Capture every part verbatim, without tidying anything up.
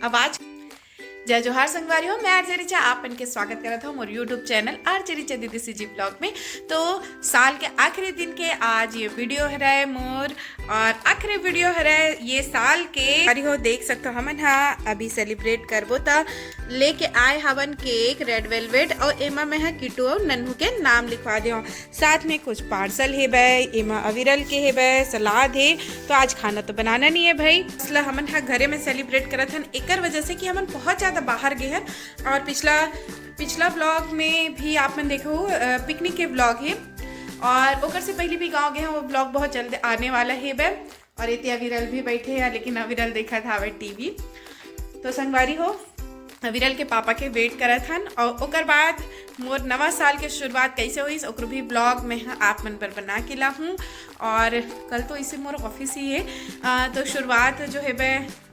आवाज। जय जोहार संगवारी हो, मैं आरजे रिचा आप मन के स्वागत करत हूँ मोर YouTube चैनल आरजे रिचा दीदी सीजी ब्लॉग में। तो साल के आखिरी दिन के आज ये वीडियो हरय मोर, और आखिरी वीडियो हरय ये साल के। अरे हो, देख सकते हो हमन हा अभी सेलिब्रेट करबो त लेके आए हवन केक रेड वेलवेट, और एमा मैं हा किट्टू और नन्हू के नाम लिखवा दे। साथ में कुछ पार्सल हेबे, एमा अविरल के हेबे, सलाद हे। तो आज खाना तो बनाना नहीं है भाई, इसलिए हमन हा घरे में सेलिब्रेट करत हन, एकर वजह से कि हमन बहुत ज़्यादा बाहर गए हन। और पिछला पिछला ब्लॉग में भी आप मन देखो, अ, पिकनिक के ब्लॉग हे, और ओकर से पहले भी गाँव गए हैं, वो ब्लॉग बहुत जल्द आने वाला हेबे। और एती अविरल भी बैठे हैं, लेकिन अविरल देखत हावे टीवी। तो संगवारी हो, अविरल के पापा के वेट करत हन, और ओकर बाद मोर नवा साल के शुरुआत कैसे होइस, ओकरो भी ब्लॉग मैं ह आप मन बर बना के लाहूँ। और कल तो इसे मोर ऑफिस ही है, अ, तो शुरुआत जो है बे,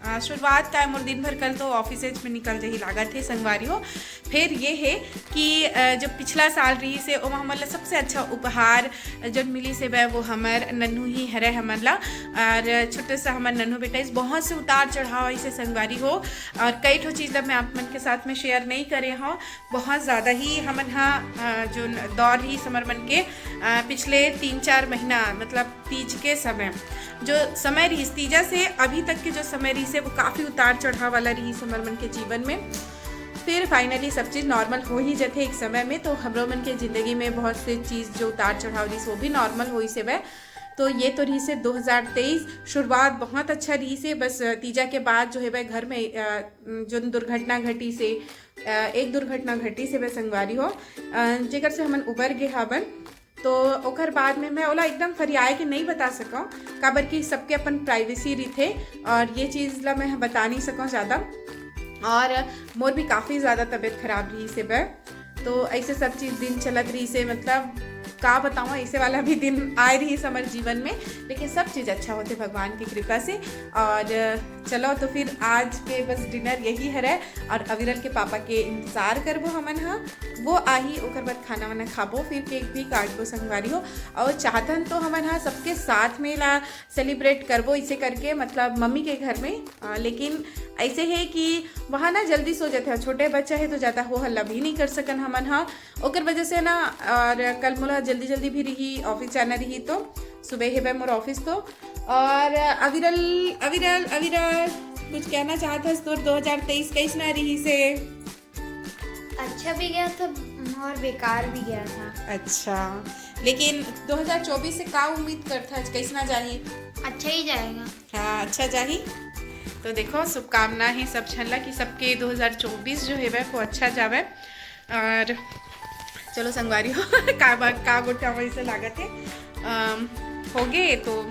अ, शुरुआत का है, मोर दिन भर कल तो ऑफिस में निकल जाही लागत है संगवारी हो। फिर ये है कि, अ, जो पिछला साल रही से, ओमा हमन ला सबसे अच्छा उपहार जो मिली से बे, वो हमर नन्हू ही हरे हमन ला। और छोटे सा हमर नन्हू बेटा, इस बहुत से उतार चढ़ाव इसे संगवारी हो, और कई ठो चीज़ ला मैं आप मन के साथ में शेयर नहीं करे हूँ। बहुत ज़्यादा ही हमन हा, अ, जो न-, दौर रही हमर मन के, अ, पिछले तीन चार महीना, मतलब तीज के समय, जो समय रही तीजा से अभी तक के जो समय रही से, वो काफ़ी उतार चढ़ाव वाला रही हमर मन के जीवन में। फिर फाइनली सब चीज़ नॉर्मल हो ही जथे एक समय में, तो हमरो मन के ज़िंदगी में बहुत से चीज़ जो उतार चढ़ाव रही, वो भी नॉर्मल हो ही से बे। तो ये तो रही से दो हज़ार तेईस शुरुआत बहुत अच्छा रही से, बस तीजा के बाद जो है बे घर में, अ, जो दुर्घटना घटी से, अ, एक दुर्घटना घटी से बे संगवारी हो, अ, जेकर से हमन उबर गे हावन। तो ओकर बाद में मैं ओला एकदम फरियाए के नहीं बता सकौं, काबर कि सबके अपन प्राइवेसी रहिथे, और ये चीज़ ला मैं बता नहीं सकौं ज़्यादा। और मोर भी काफ़ी ज़्यादा तबीयत खराब रही से बे, तो ऐसे सब चीज़ दिन चलत रही से, मतलब का बताऊँ, ऐसे वाला भी दिन आए रही हमर जीवन में, लेकिन सब चीज़ अच्छा होथे भगवान की कृपा से। और चलो, तो फिर आज के बस डिनर यही हरे, और अविरल के पापा के इंतजार करबो हमन हा। वो आही, ओकर बाद खाना वाना खाबो, फिर केक भी काटबो संगवारी हो। और चाहथन तो हमन हा सबके साथ में ला सेलिब्रेट करबो इसे करके, मतलब मम्मी के घर में। अ, लेकिन ऐसे है कि वहाँ ना जल्दी सो जाते हैं, छोटे बच्चा है तो ज़्यादा हो हल्ला भी नहीं कर सकन हमन हा। ओकर वजह से ना, और कल मोला जल्दी जल्दी भी रही, ऑफिस जाना रही, तो सुबह हे बे मोर ऑफिस तो। और अविरल, अविरल, अविरल, कुछ कहना चाहत हस? तोर दो हज़ार तेईस कैसना रही से? अच्छा भी गया था और बेकार भी गया था। अच्छा, लेकिन दो हज़ार चौबीस से का उम्मीद करथस, कैसना जाही? अच्छा ही जाएगा। हाँ, अच्छा जाही। तो देखो, शुभकामना है सब झन ला कि सबके दो हज़ार चौबीस जो है वो अच्छा जावे। और चलो संगवारी हो, का बा-, का गोठियावइसे लागत है। अम, होगे तो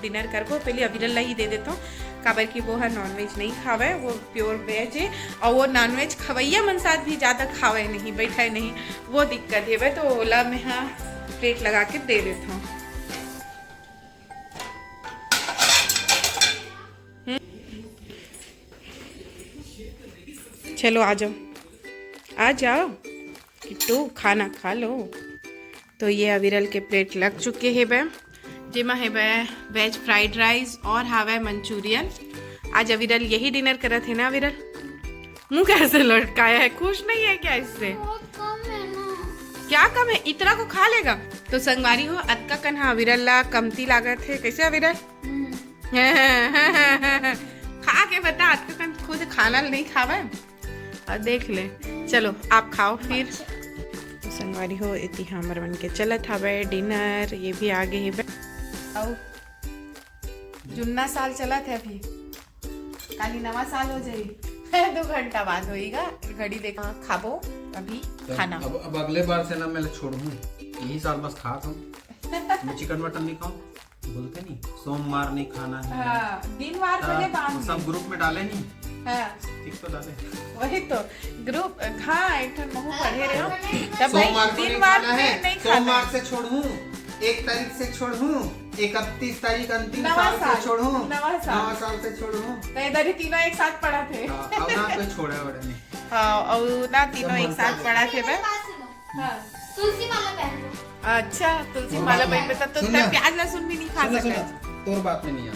डिनर करबो, पहले अविरल ला ही दे देथों, काबर कि वो ह नॉनवेज नहीं खावे, वो प्योर वेज है। और वो नॉनवेज खवैया मन साथ भी ज़्यादा खावे नहीं, बैठे नहीं, वो दिक्कत हेवे, तो ओला मैं हा प्लेट लगा के दे देथों। हम्म। चलो आ जाओ, आ जाओ किट्टू, खाना खा लो। तो ये अविरल के प्लेट लग चुके हे बे, जेमा हे बे वेज फ्राइड राइस और हावे मंचूरियन। आज अविरल यही डिनर करत है ना अविरल? मुंह कैसे लटकाया है, खुश नहीं है क्या इससे? बहुत कम है ना। क्या कम है, इतना को खा लेगा। तो संगवारी हो, अतका कन हा अविरल ला कमती लागत है। कैसे अविरल? हम्म। खा के बता, अतका कन खुद खाना नहीं खावे। और देख ले, चलो आप खाओ फिर। तो संगवारी हो, एती हमर मन के चलत हवे डिनर, ये भी आगे हे बे। अउ जुन्ना साल चलत है अभी, काली नवा साल हो जाई। दो घंटा बाद होईगा, घड़ी देख, हाँ, खाबो अभी तो खाना। अब, अब अगले बार से ना मैं छोड़ूं, यही साल बस खा तुम। मैं चिकन मटन नहीं खाऊं, बोलते नहीं सोमवार नहीं खाना है। हाँ, दिनवार हाँ, भले बांध वो सब ले। ग्रुप में डाले नहीं। हाँ। ठीक तो डाले। वही तो ग्रुप, हाँ, एक ठन महू पढ़े रहे हो। तब भाई सोमवार को नहीं दिनवार खाना में है, नहीं खाना सोमवार है। से छोड़ूं, एक तारीख से छोड़ूं, इकतीस तारीख अंतिम नवा साल से साल, छोड़ूं, नवा साल। नवा साल से छोड़ूं। तो इधर ही तीनों एक साथ पढ़ा थे। हाँ, अब ना कोई छोड़े वड़े नहीं। हाँ, और ना तीनों सब एक साथ मनता पढ़ा थे बे। हाँ। तुलसी माला पहन लो। अच्छा, तुलसी माला पहन पे तब तो सुन ना। प्याज लहसुन भी नहीं खा सुन ना, सुन सकता। ना। तोर बात में नहीं आ।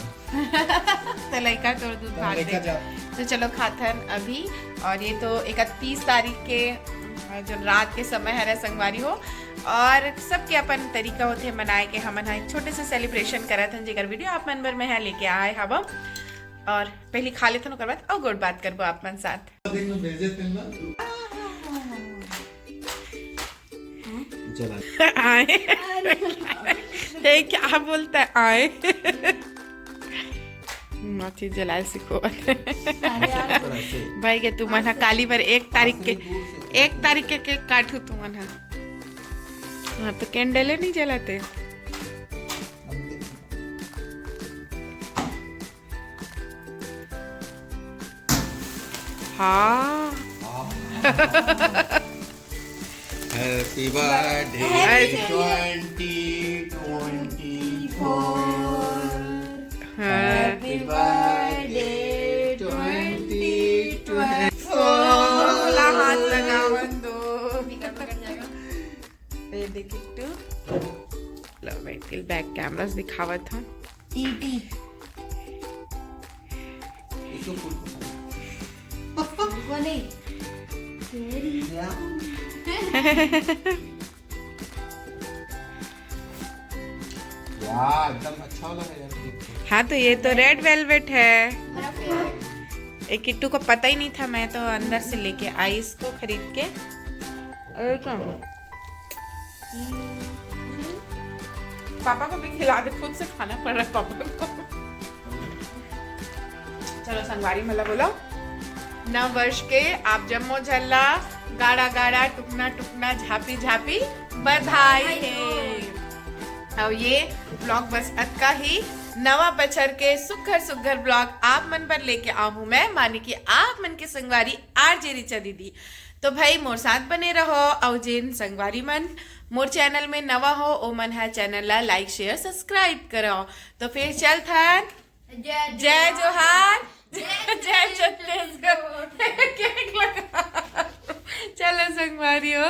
तो लइका तोर दूध भाग दे। तो चलो खाथन अभी। और ये तो इकतीस तारीख के जो रात के समय हरे संगवारी हो, और सबके अपन तरीका होथे मनाए के। हमन हा एक छोटे से सेलिब्रेशन करत हन, जेकर वीडियो आप मन बर मैं हा लेके आए हवं। और पहली खा लेथन, ओकर बाद अउ गोठ बात करबो आप मन साथ। दिन में भेजे थे ना। जला आए। ये क्या बोलता है आए? माची जलाए सीखो। थोड़ा से भाई के तुमन हा काली बर एक तारीख के, एक तारीख के केक काटू तुमन हा। हाँ तो कैंडल नहीं जलाते। हाँ। Happy birthday twenty twenty-four. हाँ। Happy birthday twenty twenty-four. खुला हाथ लगावन दो। ये देखिए तू। लो मैं बैक कैमरास दिखावत हूँ। इसको फूल वो नहीं। यार एकदम अच्छा वाला है यार केक। हाँ तो ये तो रेड वेलवेट है। ये किट्टू को पता ही नहीं था, मैं तो अंदर से लेके आई इसको खरीद के। और क्या? पापा को भी खिला दे, खुद से खाना पड़ रहा है पापा को। चलो संगवारी मला बोलो, नव वर्ष के आप जम्मो झन ला गाड़ा गाड़ा टुकना टुकना झापी झापी बधाई हे। और ये ब्लॉग बस अतका ही। नवा बछर के सुघर सुघर ब्लॉग आप मन बर लेके आहूं मैं, माने कि आप मन के संगवारी आरजे रिचा दीदी। तो भाई मोर साथ बने रहो, और जेन संगवारी मन मोर चैनल में नवा हो, ओ मन हा चैनल ला लाइक शेयर सब्सक्राइब करो। तो फिर चलथन, जय जोहार, जय छत्तीसगढ़। केक लगा। चलो संगवारी हो।